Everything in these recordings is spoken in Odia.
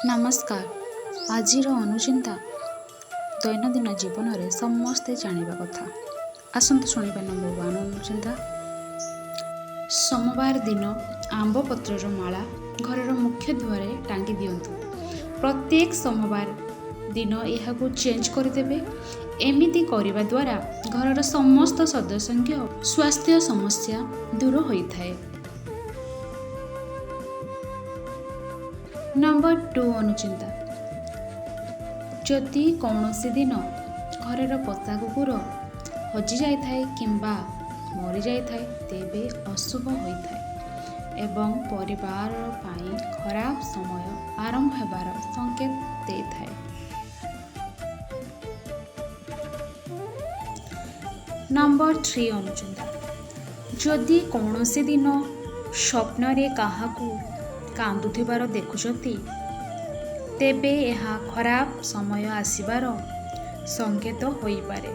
ନମସ୍କାର। ଆଜିର ଅନୁଚିନ୍ତା ଦୈନନ୍ଦିନ ଜୀବନରେ ସମସ୍ତେ ଜାଣିବା କଥା। ଆସନ୍ତୁ ଶୁଣିବା ନମ୍ବର 1 ଅନୁଚିନ୍ତା। ସୋମବାର ଦିନ ଆମ୍ବ ପତ୍ରର ମାଳା ଘରର ମୁଖ୍ୟ ଦୁଆରେ ଟାଙ୍ଗି ଦିଅନ୍ତୁ। ପ୍ରତ୍ୟେକ ସୋମବାର ଦିନ ଏହାକୁ ଚେଞ୍ଜ କରିଦେବେ। ଏମିତି କରିବା ଦ୍ୱାରା ଘରର ସମସ୍ତ ସଦସ୍ୟଙ୍କ ସ୍ୱାସ୍ଥ୍ୟ ସମସ୍ୟା ଦୂର ହୋଇଥାଏ। ନମ୍ବର 2 ଅନୁଚିନ୍ତା। ଯଦି କୌଣସି ଦିନ ଘରର ପୋଷା କୁକୁର ହଜିଯାଇଥାଏ କିମ୍ବା ମରିଯାଇଥାଏ, ତେବେ ଅଶୁଭ ହୋଇଥାଏ ଏବଂ ପରିବାର ପାଇଁ ଖରାପ ସମୟ ଆରମ୍ଭ ହେବାର ସଂକେତ ଦେଇଥାଏ। ନମ୍ବର 3 ଅନୁଚିନ୍ତା। ଯଦି କୌଣସି ଦିନ ସ୍ୱପ୍ନରେ କାହାକୁ କାନ୍ଦୁଥିବାର ଦେଖୁଛନ୍ତି, ତେବେ ଏହା ଖରାପ ସମୟ ଆସିବାର ସଂକେତ ହୋଇପାରେ।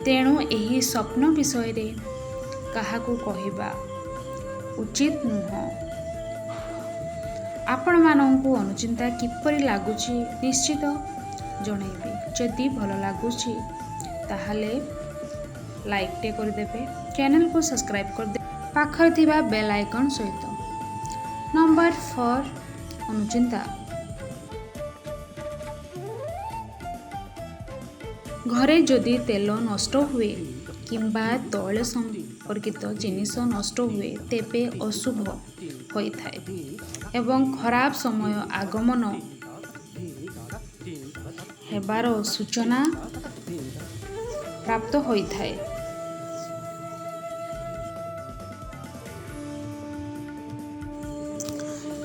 ତେଣୁ ଏହି ସ୍ୱପ୍ନ ବିଷୟରେ କାହାକୁ କହିବା ଉଚିତ ନୁହଁ। ଆପଣମାନଙ୍କୁ ଅନୁଚିନ୍ତା କିପରି ଲାଗୁଛି, ନିଶ୍ଚିତ ଜଣାଇବେ। ଯଦି ଭଲ ଲାଗୁଛି, ତାହେଲେ ଲାଇକ୍ଟେ କରିଦେବେ, ଚ୍ୟାନେଲକୁ ସବସ୍କ୍ରାଇବ୍ କରିଦେବେ ପାଖରେ ଥିବା ବେଲ୍ ଆଇକନ୍ ସହିତ। ନମ୍ବର 4 ଅନୁଚିନ୍ତା। ଘରେ ଯଦି ତେଲ ନଷ୍ଟ ହୁଏ କିମ୍ବା ତୈଳ ସମ୍ପର୍କିତ ଜିନିଷ ନଷ୍ଟ ହୁଏ, ତେବେ ଅଶୁଭ ହୋଇଥାଏ ଏବଂ ଖରାପ ସମୟ ଆଗମନ ହେବାର ସୂଚନା ପ୍ରାପ୍ତ ହୋଇଥାଏ।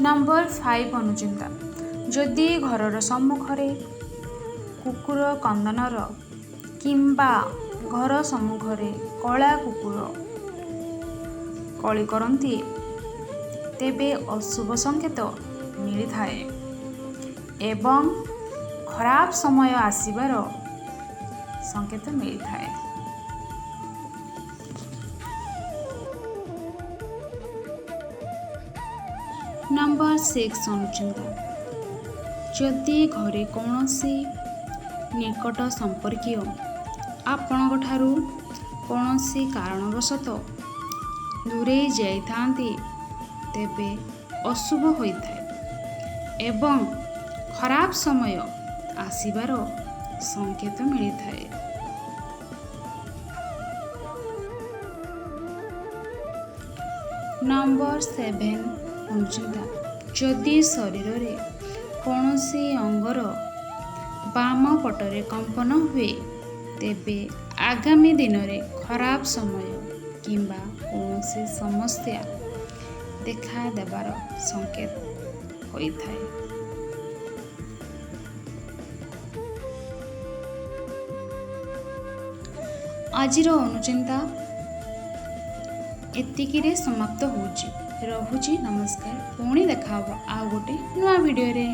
ନମ୍ବର 5 ଅନୁଚିନ୍ତା। ଯଦି ଘରର ସମ୍ମୁଖରେ କୁକୁର କ୍ରନ୍ଦନର କିମ୍ବା ଘର ସମ୍ମୁଖରେ କଳା କୁକୁର କଳି କରନ୍ତି, ତେବେ ଅଶୁଭ ସଂକେତ ମିଳିଥାଏ ଏବଂ ଖରାପ ସମୟ ଆସିବାର ସଂକେତ ମିଳିଥାଏ। ନମ୍ବର 6 ଅନୁଚିନ୍ତା। ଯଦି ଘରେ କୌଣସି ନିକଟ ସମ୍ପର୍କୀୟ ଆପଣଙ୍କଠାରୁ କୌଣସି କାରଣବଶତଃ ଦୂରେଇ ଯାଇଥାନ୍ତି, ତେବେ ଅଶୁଭ ହୋଇଥାଏ ଏବଂ ଖରାପ ସମୟ ଆସିବାର ସଂକେତ ମିଳିଥାଏ। ନମ୍ବର 7 ଅନୁଚିନ୍ତା। ଯଦି ଶରୀରରେ କୌଣସି ଅଙ୍ଗର ବାମ ପଟରେ କମ୍ପନ ହୁଏ, ତେବେ ଆଗାମୀ ଦିନରେ ଖରାପ ସମୟ କିମ୍ବା କୌଣସି ସମସ୍ୟା ଦେଖା ଦେବାର ସଂକେତ ହୋଇଥାଏ। ଆଜିର ଅନୁଚିନ୍ତା ଏତିକିରେ ସମାପ୍ତ ହେଉଛି। ରହୁଛି, ନମସ୍କାର। ପୁଣି ଦେଖା ହେବ ଆଉ ଗୋଟେ ନୂଆ ଭିଡ଼ିଓରେ।